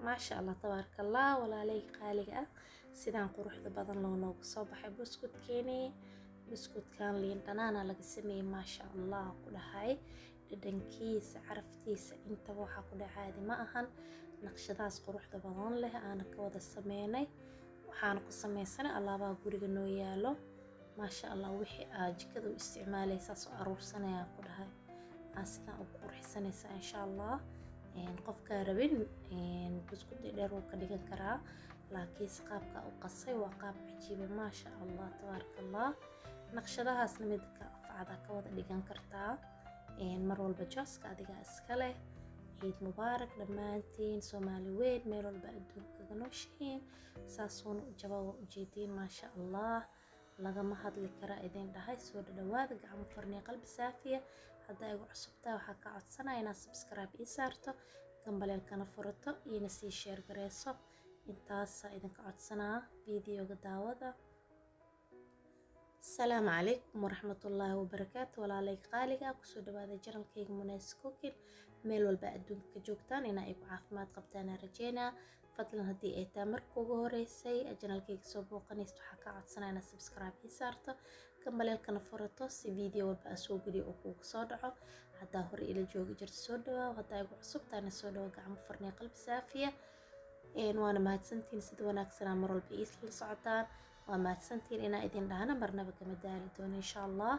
Maasha Allah, tabaaraka Allah, walaalay qaaliga ah, sidaan quruxda badan loo noogu soo baxay buskudkeeni. Buskudkan liin dhanaana laga sameeyey, maasha Allah ku dhahay, dhadhankiisa, caraftiisa, intaba waxaa ku dhahay caadi ma ahan. Naqshadaas quruxda badan leh aana ka wada sameynay, waxaana ku sameysanay alaabaha guriga noo yaalo. Maasha Allah, wixii aad jikada u isticmaalaysaa soo aruursanayaan ku dhahay, aa sidaan ugu qurxisanaysaa insha Allah. Qofkaa rabin buskud dheer wuu ka dhigan karaa, laakiinse qaabka u qasay waa qaab cajiiba. Maasha Allah, tabaaraka Allah. Naqshadahaasna midka afcada ka wada dhigan kartaa. Mar walba jooska adigaa iska leh. Ciid mubaarak dhammaantiin, Soomaali weyn, meel walba adduunka kaga nooshihiin. Saasuuna u jaba, waa ujeediin, maasha Allah, lagama hadli karaa idin dhahay. Soo dhadhawaada, gacmo furniya, qalbi saafiya. Haddaa igu cusubtaa, waxaa ka codsanaya inaad subscribe ii saarto, gambaleelkana furato, iina sii share gareyso. Intaasaa idinka codsanaa. Videoga daawada. Asalaamu calaykum waraxmatullaahi wabarakaatu, walaalay qaaliga, kusoo dhawaada channelkayga Munaas Cooking. Meel walba adduunka ka joogtaan, inaa igu caafimaad qabtaan aan rajeynaa. Fadlan, haddii ay tahay marka ugu horeysay channelkayga soo booqanaysa, waxaa kaa codsanaya inaad subscribe ii saarto, gambaleelkana furato, si video walba aa soo geliyo oo kuugu soo dhaco. Haddaa hore ila joogi jirta, soo dhawaaw. Haddaa igu cusubtaana, soo dhawo, gacmo furnay, qalbi saafiya. Waana mahadsantihiin sida wanaagsanaa mar walba iisla socotaan. Waa mahadsantihiin inaa idin dhahna marnaba kama daali doono insha Allah.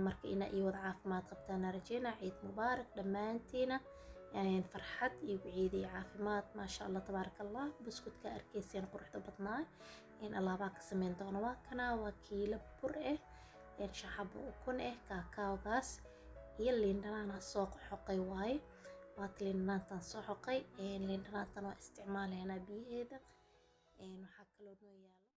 Marka inaa ii wada caafimaad qabtaan rajeynaa. Ciid mubaarak dhammaantiina, farxad igu ciidiya, caafimaad. Maasha Allah, tabaaraka Allah. Buskudka arkayseen quruxda badnaa in alaabaa ka sameyn doono waa kana. Waa kiilo bur ah, shaxabo ukun ah, kaakaawgaas iyo liin dhanaana soo xoqay waaye. Waata liin dhanaantan soo xoqay, liin dhanaantan waa isticmaalaynaa biyaheeda. Waxaa kaloo noo yaalo